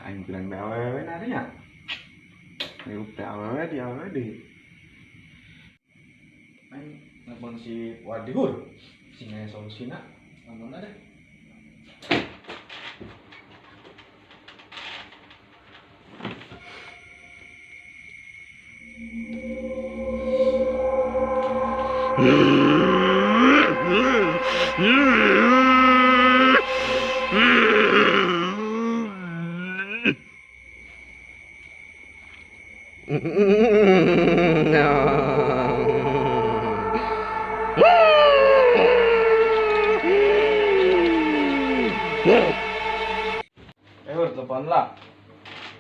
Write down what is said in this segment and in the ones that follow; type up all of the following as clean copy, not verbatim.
Aing bilang awewe narinya. Aing teh awewe di awewe di. Aing nelpon si Wadihur. Sing aya solusina. Nelpon deh. Hur, telepon lah.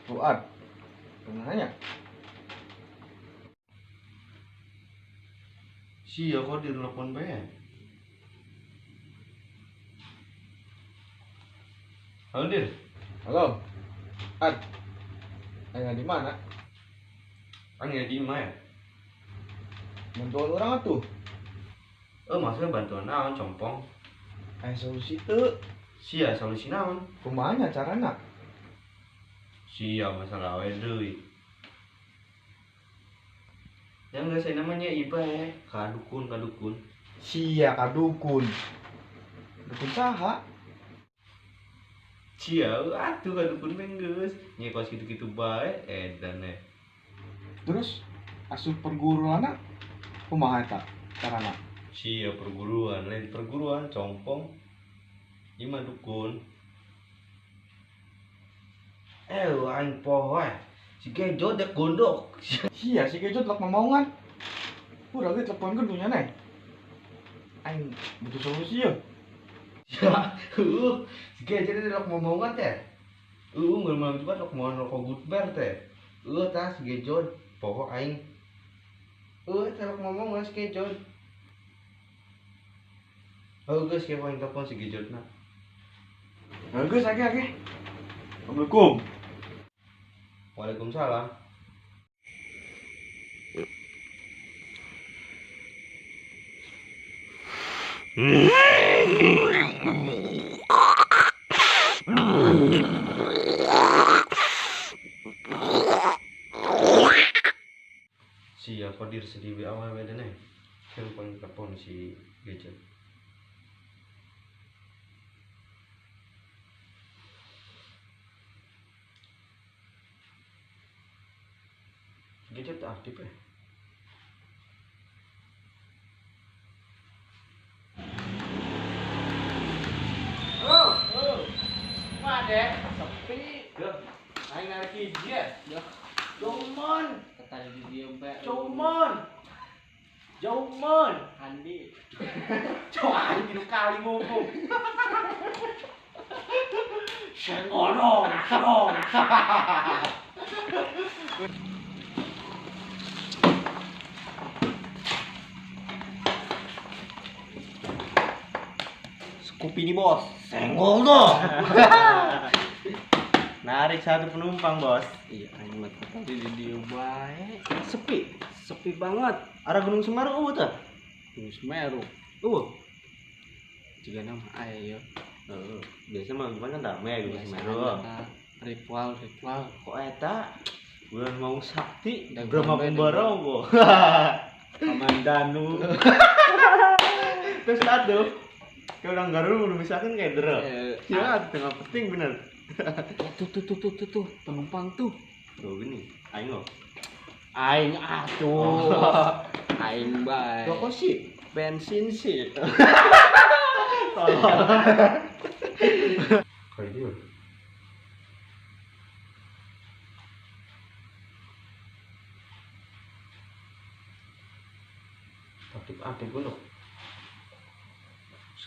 Fuad. Nanya. Sia kok di telepon bae. Halo Dir. Halo. Ad. Aing di mana? Aing di mana ya? Bantuan orang atuh. Maksudnya bantuan naon compong? Aya solusi teu. Sia solusi naon? Kumaha nya carana? Sia masalah we deui. Yang nggak saya namanya Iba ya, kadukun kadukun. Sia kadukun. Dukun saha? Sia atuh kadukun mah geus. Nya kos kitu-kitu bae edan eh. Terus asup perguruanna kumaha eta carana? Sia perguruan, lain perguruan compong. Ieu mah dukun. Aing poho eh. Si Gejo dek gondok. Sia si Gejo telak mamaungan. Urang ge teleponkeun dunya neh. Aing butuh solusi ye. Ya, si Gejo teh telak mamaungan teh. Mun malam Jumat rok mau rokok Goodbear teh. Tah si Gejo poho aing. Telak mamaungan si Gejo. Geus ke aing telepon si Gejo na. Geus age age. Assalamualaikum. Waalaikumsalam. Sia kodir sedih be awal beda nih. Saya lupa telepon si Gejo. Gejo tak aktif ya? Oh, oh. Mana? Sepi. Aing narik hiji ya. Jomon. Tadi di dieu bae. Jomon. Jomon. Andi. Cok aing tilu kali ngomong. Sengolong, song. Scoopy ini bos, senggol dong. Narik satu penumpang bos. Iya, aing mah tadi di dieu bae. Sepi, sepi banget. Arah Gunung Semeru eueuh tah? Gunung Semeru. Eueuh. Jiga nama aya ya. Heeh, biasa mah gimana kan rame Gunung Semeru. Ritual, ritual. Kok eta? Bulan mau sakti, Brahma Kumbara kok. Kamandanu. Terus atuh. Kayak orang Garut belum misalkan kayak dero. Ya, tengah penting bener. Tuh tuh tuh tuh tuh tuh penumpang tuh. Tuh gini, aing lo. Aing atuh. Aing bae. Rokok sih, bensin sih. Tolong. Kayak dia. Aktif-aktif gue loh.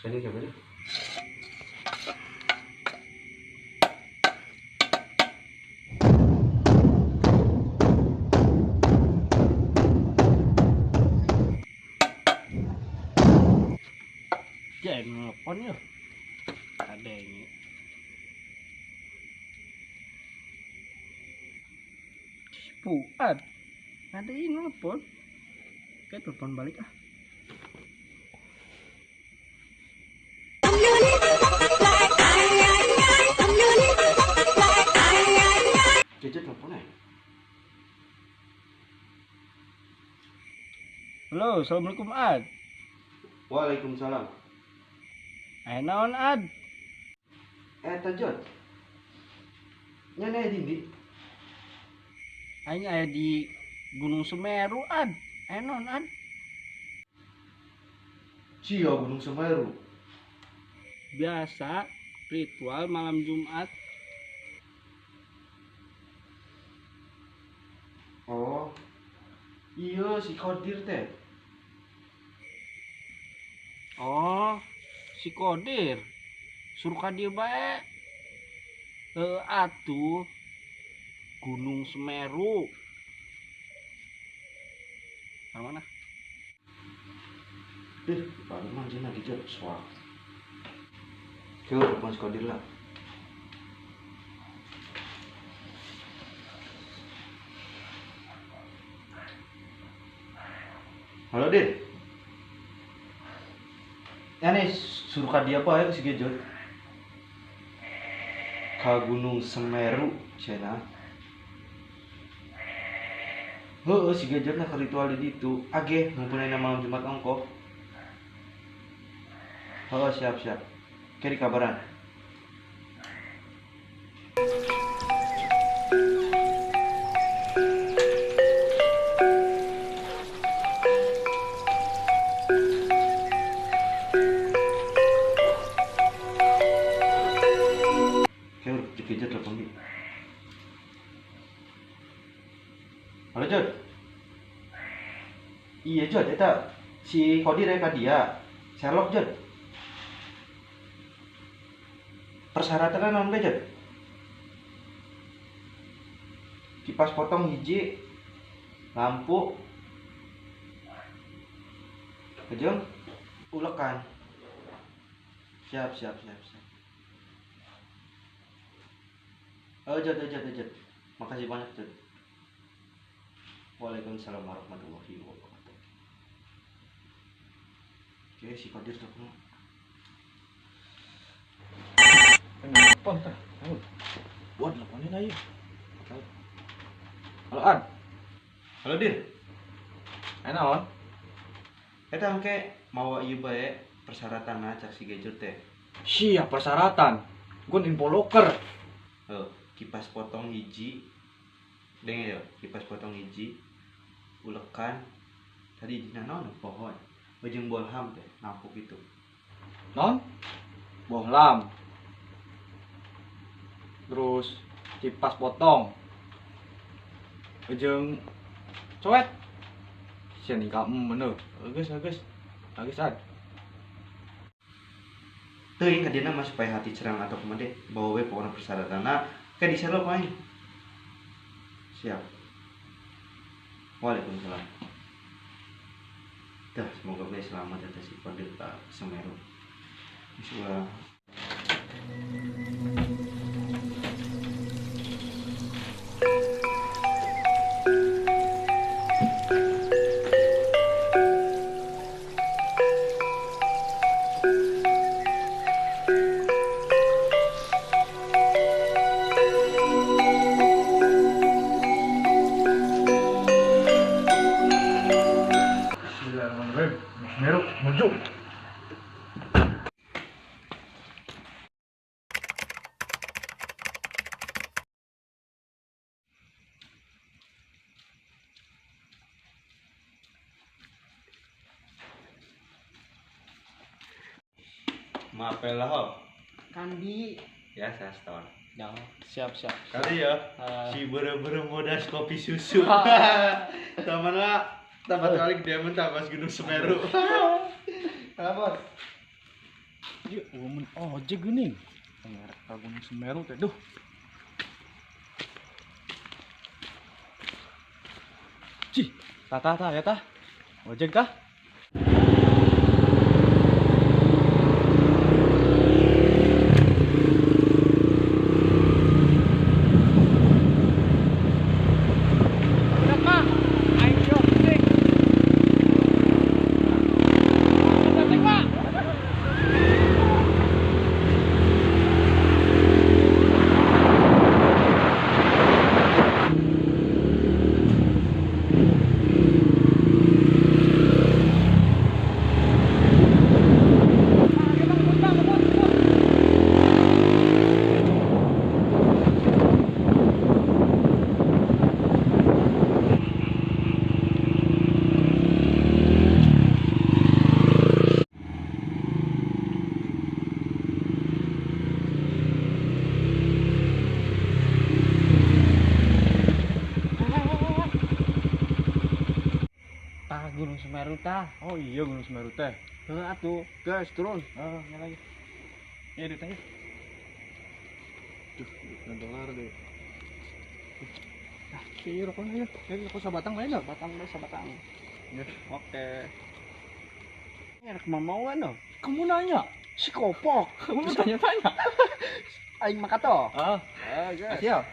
Sekali siapa dia? Jangan nelpon yuk. Ada ini. Fuad. Ada ini nelpon. Kayak telepon balik ah. Jejet teleponnya. Halo, assalamualaikum Ad. Waalaikumsalam. Naon Ad? Eta Jod. Nya aya di ndi? Aing aya di Gunung Semeru Ad. Naon Ad? Cia Gunung Semeru. Biasa ritual malam Jumat. Oh. Iya si Kodir teh. Oh, si Kodir. Suruh ka dieu bae. Atuh Gunung Semeru. Mana? Paling mah jeung lagi jod soak. Kieu telepon si Kodir lah. Halo Dir. Ya nih suruh ka dia apa ya si Gejot. Ka Gunung Semeru cenah. Heueuh si Gejot na ke ritual di ditu. Age mumpun malam Jumat ongkoh. Heueuh siap siap. Ke dikabaran. Halo Jod. Iya Jod, eta si Kodir ya ka dia. Sherlock Jod. Persyaratannya naon bae Jod? Kipas potong hiji, lampu, jeung ulekan. Siap siap siap siap. Oh Jod, Jod, Jod. Makasih banyak Jod. Waalaikumsalam warahmatullahi wabarakatuh. Oke, si Kodir telepon. Telepon tah. Ayo. Buat teleponin aja. Halo Ad. Halo Dir. Naon? Eta engke mawa ieu bae persyaratanna cak si Gejot teh. Sia persyaratan. Gue info loker. Heuh, kipas potong hiji. Denge ya, kipas potong hiji. Ulekan tadi dina naon pohon. Bejeng bolham teh nampuk gitu. Non? Bohlam. Terus kipas potong. Bejeng coet. Sia nikah bener. Geus geus. Geus Ad. Teuing ka dieuna mah supaya hati cerang atau kumaha deh, bawa we pokona persyaratanna ke di Sherlock aing. Siap. Waalaikumsalam. Dah, semoga bae selamat atas si Kodir ke Semeru. Insyaallah. Bismillahirrahmanirrahim. Semeru menuju. Maaf lah ho. Kandi. Ya, saya store. Ya, siap siap. Kali ya, si bere-bere modas kopi susu. Teman lah, tempat kali dia mentah pas Gunung Semeru. Apa? Ieu woman ojek geuning. Ngarep ka Gunung Semeru teh duh. Cih, tah tah tah ya tah. Ojek tah. Semeru tah. Oh iya Gunung Semeru teh. Heeh atuh, guys turun. Heeh, nya lagi. Ya ditanya. Duh, 2 dolar deh. Ah, iya rokoknya ya. Eh, rokok sabatang lain lah. Batang deh sabatang. Ya. Oke. Ini rek mamauan dong. Kamu nanya. Si kopok. Kamu tanya-tanya. Aing makato. Ah, Ah, guys. siap.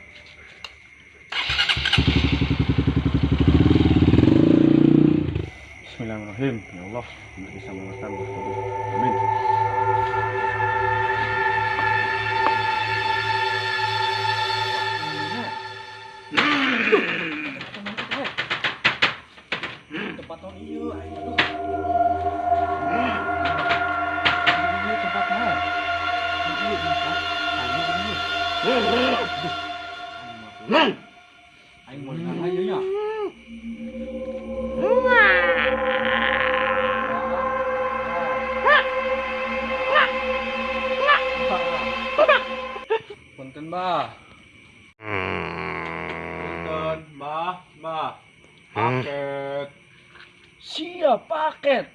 Bismillahirrahmanirrahim. Ya Allah, bisa mengerti. Amin. Tempat tahun iya, aduh. Iya tempat mah. Iya tempat. Aing iya. Aduh. Aing mau dengan aja nya. Punten, Bah. Punten, Bah, Bah. Paket. Siap paket.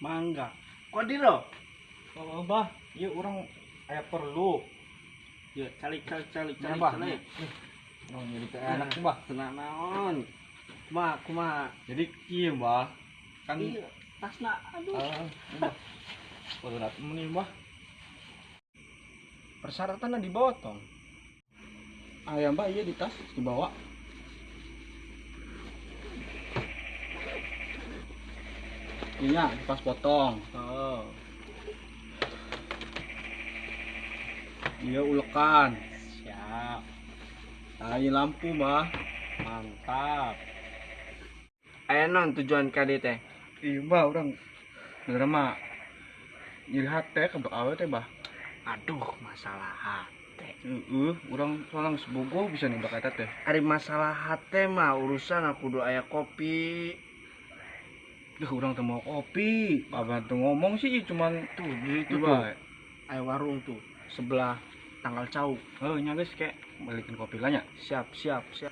Mangga. Kodiro. Oh, Bah, iya orang aya perlu. Ya, calik calik calik Ya, calik Bah. calik. Orang jadi teh enak, Bah. Tenang naon. Kumaha kumaha. Jadi kieu, Bah. Kan Iya, tasna aduh. ah, Bah. Berat nih, Bah. Persyaratannya dibawa tong. Ayam, Bah, iya di tas dibawa. Iya, pas potong. Oh, Iya ulekan. siap. Tai lampu, Bah. Mantap. Aya non tujuan kali teh. Iya, Bah, orang bener mah nyeri hate ke awe teh, Bah. Aduh, masalah hate. Heeh, urang soalnya geus bogoh bisa nih bak eta teh. Ari masalah hate mah urusan aku kudu aya kopi. Duh, urang teu mau kopi. Abah tuh ngomong sih cuman Tuh, di itu itu tuh. bae. Aya warung tuh sebelah tanggal cau. Heuh, nya geus kayak balikin kopi lah nya. Siap, siap, siap.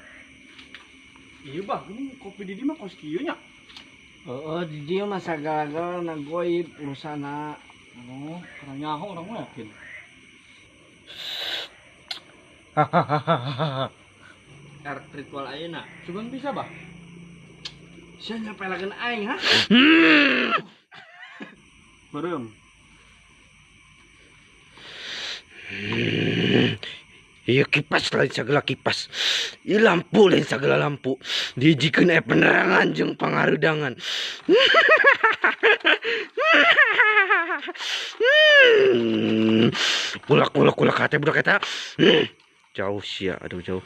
Iya, Bah, ini kopi di mah kos kieu nya. Heeh, di dieu mah sagala-galana goib urusana. Oh, kurang nyaho urang mah yakin. Erek ritual ayeuna. Cuman bisa, Bah. Sia nyapelakeun aing, ha? Beureum. Iya kipas lain segala kipas. Iya lampu lain segala lampu. Dijikeun aya penerangan jeung pangarudangan. Kulak kulak kulak hate budak eta. Jauh sia, aduh jauh.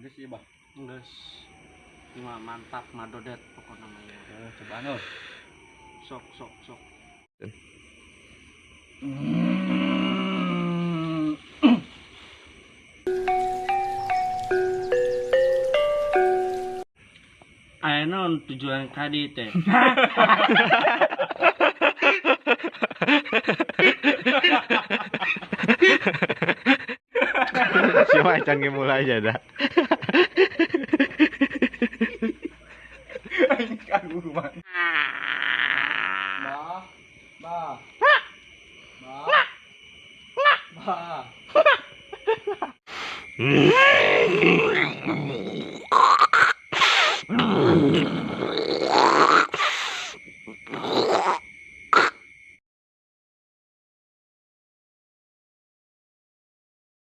Geus ieu, Bah. Geus. Ini mah mantap madodet pokokna mah ya. Eh, cobaan euy. Sok sok sok. Aya naon tujuan kadi teh? Siapa acan ge mulai aja dah. Aing kagum mah. Bah, bah. Bah. Bah.